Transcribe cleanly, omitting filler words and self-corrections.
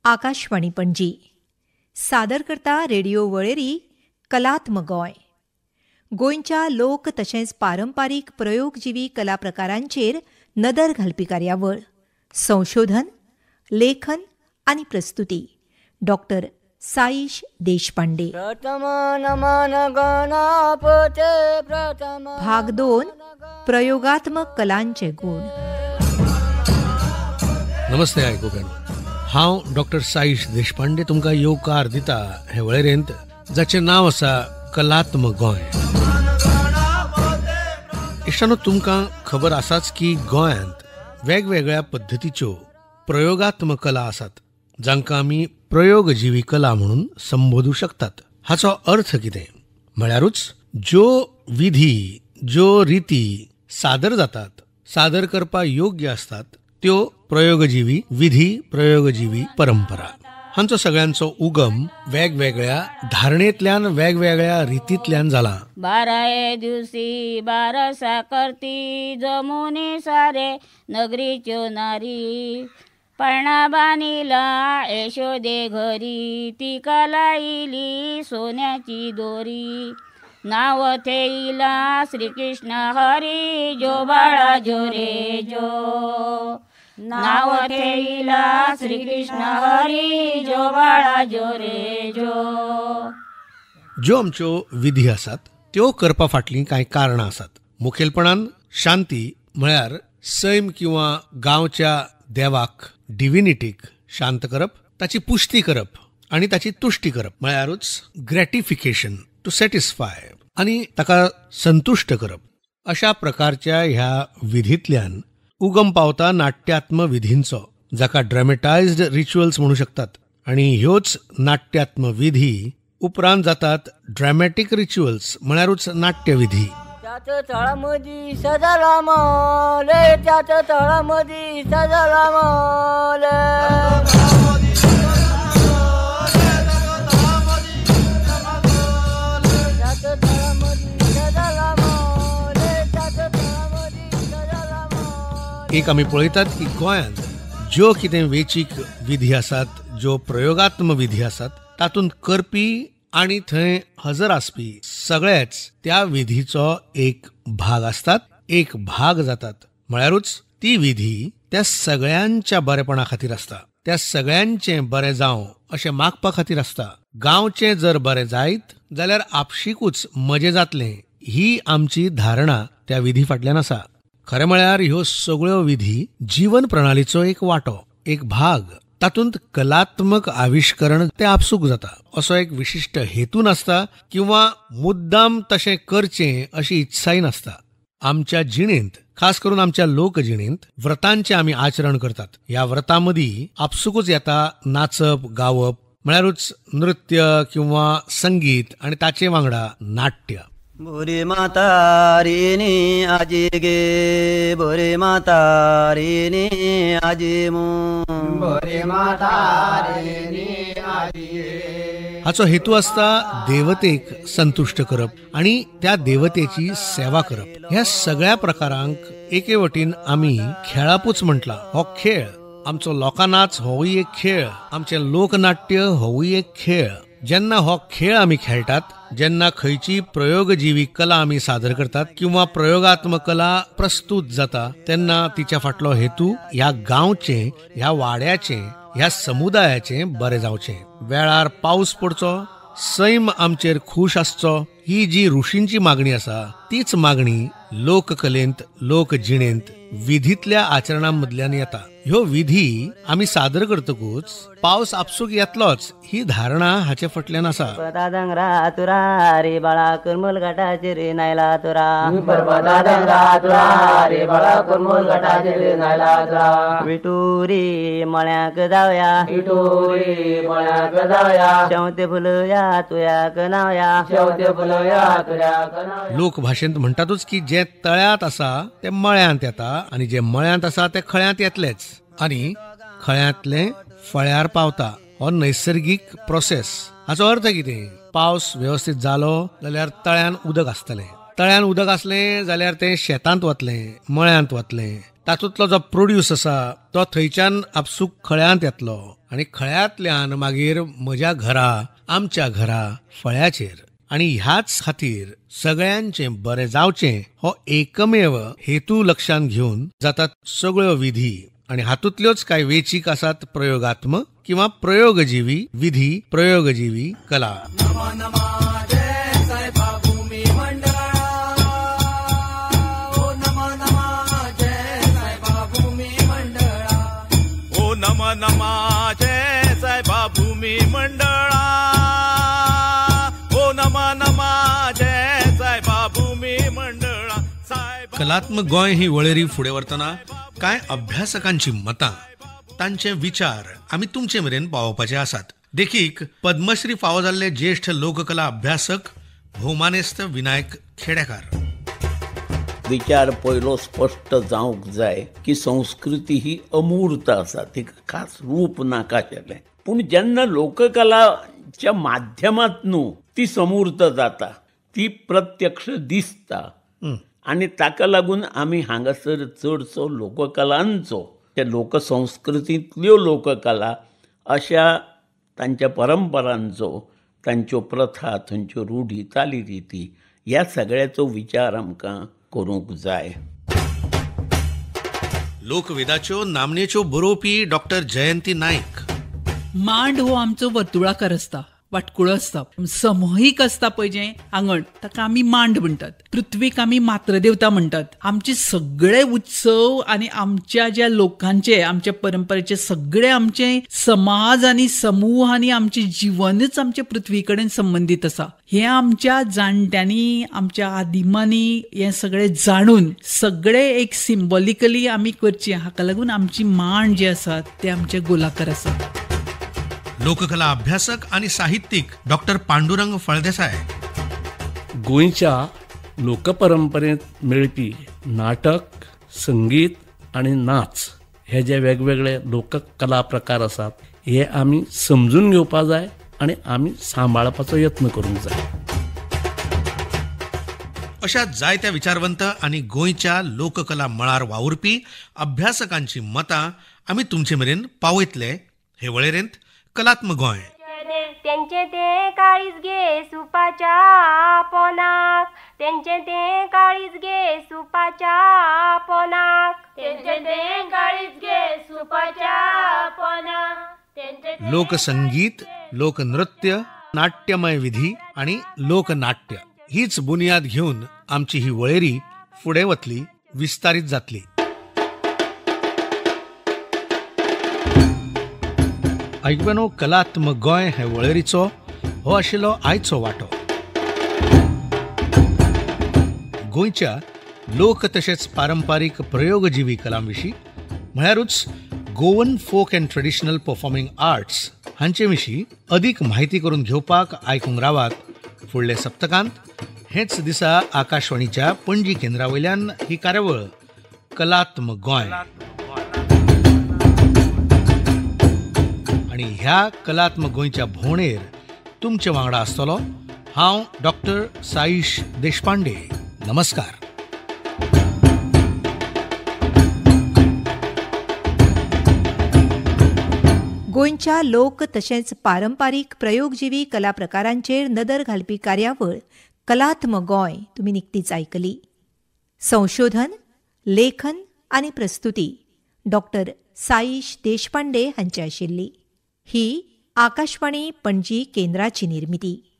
आकाशवाणी पणजी. सादर करता रेडिओ वळेरी कलात्म गोंय. गोंयच्या लोक तशेंच पारंपारीक प्रयोगजिवी कला प्रकारांचेर नदर घालपी कार्यावळ. संशोधन, लेखन आनी प्रस्तुती डॉक्टर साईश देशपांडे. भाग 2, प्रयोगात्मक कलांचे गुण. नमस्ते आयकुप्यांनो, हांव डॉक्टर साईश देशपांडे तुमकां येवकार दिता हे वळेरेंत जाचें नांव आसा कलात्म गोंय. इश्टांनो, तुमकां खबर आसाच की गोंयांत वेगवेगळ्या पद्दतीच्यो प्रयोगात्मक कला आसात, जांकां आमी प्रयोगजीवी कला म्हणून संबोधू शकतात. हाचो अर्थ कितें म्हळ्यारूच ज्यो विधी, ज्यो रिती सादर जातात, सादर करपा योग्य आसतात, त्यो प्रयोगजीवी विधी, प्रयोगजीवी परंपरा. हांचो सगळ्यांचो उगम वेगवेगळ्या धारणेंतल्यान, वेगवेगळ्या रितींतल्यान जाला. 12 दिवसी 12 करती जमुनी सारे नगरीच्यो नारी, पाळणा बांदिला यशोदे घरी, तिका लायली सोन्याची दोरी, नाव थेईला श्रीकृष्ण हरी, जो बाळा जो रे जो, नाव थेईला श्रीकृष्ण हरी, जो बाळा जो रे जो. ज्यो आमच्यो विधी आसात त्यो करपा फाटलीं कांय कारणां आसात. मुखेलपणान शांती म्हळ्यार सैम किंवा गांवच्या देवाक, डिविनिटीक शांत करप, ताची पुष्टी करप आनी ताची तुष्टी करप, म्हळ्यारूच ग्रॅटिफिकेशन, टू सॅटिस्फाय आनी ताका संतुश्ट करप. अशा प्रकारच्या ह्या विधींतल्यान उगम पावता नाट्यात्म विधींचो, जाका ड्रॅमेटायज्ड रिच्युअल्स म्हणू शकतात. आनी ह्योच नाट्यात्म विधी उपरांत जातात ड्रॅमॅटीक रिच्युअल्स, म्हळ्यारूच नाट्यविधी. एक आमी पळयतात की गोंयांत ज्यो कितें वेचीक विधी आसात, ज्यो प्रयोगात्म विधी आसात, तातूंत करपी आनी थंय हजर आसपी सगळेच त्या विधीचो एक भाग आसतात, एक भाग जातात. म्हळ्यारूच ती विधी त्या सगळ्यांच्या बरेपणा खातीर आसता, त्या सगळ्यांचें बरें जावं अशें मागपा खातीर आसता. गांवचें जर बरें जायत जाल्यार आपशिकूच मजे जातलें, ही आमची धारणा त्या विधी फाटल्यान आसा. खरें म्हळ्यार ह्यो सगळ्यो विधी जीवन प्रणालीचो एक वांटो, एक भाग. तातूंत कलात्मक आविश्करण तें आपसूक जाता, असो एक विशिश्ट हेतू नासता किंवा मुद्दाम तशें करचें अशी इत्साय नासता. आमच्या जिणेंत, खास करून आमच्या लोकजिणेंत व्रतांचें आमी आचरण करतात. ह्या व्रतां मदीं आपसुकूच येता नाचप, गावप, म्हळ्यारूच नृत्य किंवा संगीत आनी ताचे वांगडा नाट्य. बोरे मातारिणी आजी गे, बोरे मातारिणी आजी मू, बोरे मातारिणी आजी. हाचो हेतू आसता देवतेक संतुश्ट करप आनी त्या देवतेची सेवा करप. ह्या सगळ्या प्रकारांक एके वटेन आमी खेळापूच म्हटला. हो खेळ आमचो लोकांनाच होवूय एक खेळ, आमचें लोकनाट्य होवूय एक खेळ. जेन्ना हो खेळ आमी खेळटात, जेन्ना खंयची प्रयोगजीवी कला आमी सादर करतात किंवा प्रयोगात्मक कला प्रस्तुत जाता, तेन्ना तिच्या फाटलो हेतू ह्या गांवचें, ह्या वाड्याचें, ह्या समुदायाचें बरें जावचें, वेळार पावस पडचो, सैम आमचेर खूश आसचो, ही जी ऋषींची मागणी आसा तीच मागणी लोककलेंत, लोकजिणेंत, विधींतल्या आचरणा मदल्यान येता. ह्यो विधी आमी सादर करतकूच पावस आपसूक येतलोच ही धारणा हाचे फाटल्यान आसा. लोकभाशेंत म्हणटातूच की जे तळ्यांत आसा ते मळ्यांत येता आनी जे मळ्यांत आसा ते खळ्यांत येतलेच आनी खळ्यांतलें फळ्यार पावता. हो नैसर्गीक प्रोसेस. हाचो अर्थ कितें? पावस वेवस्थीत जालो जाल्यार तळ्यान उदक आसतलें, तळ्यान उदक आसलें जाल्यार तें शेतांत वतलें, मळ्यांत वतलें, तातूंतलो जो प्रोड्यूस आसा तो थंयच्यान आपसूक खळ्यांत येतलो आनी खळ्यांतल्यान मागीर म्हज्या घरा, आमच्या घरा फळ्याचेर. आनी ह्याच खातीर सगळ्यांचें बरें जावचें हो एकमेव हेतू लक्षांत घेवन जातात सगळ्यो विधी. आनी हातूंतल्योच कांय वेचीक आसात प्रयोगात्म किंवा प्रयोगजीवी विधी, प्रयोगजीवी कला. कलात्मक गोंय ही वळेरी फुडें व्हरतना कांय अभ्यासकांची मतां, तांचे विचार आमी तुमचे मेरेन पावोवपाचे आसात. देखीक पद्मश्री फावो जाल्ले ज्येश्ठ लोककला अभ्यासक भोवमानेस्त विनायक खेडेकार. विचार पयलो स्पश्ट जावंक जाय की संस्कृती ही अमूर्त आसा, तिका खास रूप नाका आशिल्लें. पूण जेन्ना लोककलाच्या माध्यमांत न्हू ती समूर्त जाता, ती प्रत्यक्ष दिसता आनी ताका लागून आमी हांगासर चडसो लोककलांचो, त्या लोकसंस्कृतींतल्यो लोककला अशा तांच्या परंपरांचो, तांच्यो प्रथा, थंयच्यो रूढी, चालीरिती ह्या सगळ्याचो विचार आमकां करूंक जाय. लोकवेदाच्यो नामनेच्यो बरोवपी डॉक्टर जयंती नायक. मांड हो आमचो वर्तुळाकार आसता, वाटकुळो आसता, सामुहीक आसता पळय जें आंगण, ताका आमी मांड म्हणटात. पृथ्वीक आमी मातृदेवता म्हणटात. आमचे सगळे उत्सव आनी आमच्या ज्या लोकांचे, आमच्या परंपरेचे सगळे आमचे समाज आनी समूह आनी आमचे जिवनच आमचे पृथ्वी कडेन संबंदीत आसा. हें आमच्या जाणट्यांनी, आमच्या आदिमांनी हें सगळें जाणून सगळे एक सिम्बॉलिकली आमी करचें. हाका लागून आमची मांड जे आसात ते आमचे गोलाकार आसात. लोककला अभ्यासक आणि साहित्यिक डॉक्टर पांडुरंग फळदेसाय. गोंयच्या लोकपरंपरेंत मेळपी नाटक, संगीत आनी नाच हे जे वेगवेगळे लोककला प्रकार आसात हे आमी समजून घेवपा जाय आनी आमी सांबाळपाचो यत्न करूंक जाय. अशा जायत्या विचारवंत आनी गोंयच्या लोककला मळार वावुरपी अभ्यासकांची मतां आमी तुमचे मेरेन पावयतले हे वळेरेंत कलात्मक गोंय. तेंचें तें काळीज घे सुपाच्या पोनाक, तेंचें तें काळीज घे सुपाच्या पोनाक, तेंचें तें काळीज घे सुपाच्या पोनाक. लोकसंगीत, लोकनृत्य, नाट्यमय विधी आणि लोकनाट्य हीच बुनियाद घेवन आमची ही वळेरी फुडें वतली, विस्तारीत जातली. आयकप्यांनो, कलात्मक गोंय हे वळेरीचो हो आशिल्लो आयचो वांटो. गोंयच्या लोक तशेंच पारंपारीक प्रयोगजीवी कलां विशीं म्हळ्यारूच Goan folk and traditional performing arts हांचे विशीं अदीक म्हायती करून घेवपाक आयकूंक रावात फुडले सप्तकांत हेच दिसा आकाशवाणीच्या पणजी केंद्रा वयल्यान ही कार्यावळ कलात्मक गोंय. आनी ह्या कलात्मक गोंयच्या भोंवडेर तुमचे वांगडा आसतलो हांव डॉक्टर साईश देशपांडे. नमस्कार. गोंयच्या लोक तशेंच पारंपारीक प्रयोगजीवी कला प्रकारांचेर नदर घालपी कार्यावळ कलात्मक गोंय तुमी निकतीच आयकली. संशोधन, लेखन आनी प्रस्तुती डॉक्टर साईश देशपांडे हांची आशिल्ली. ही आकाशवाणी पणजी केंद्राची निर्मिती.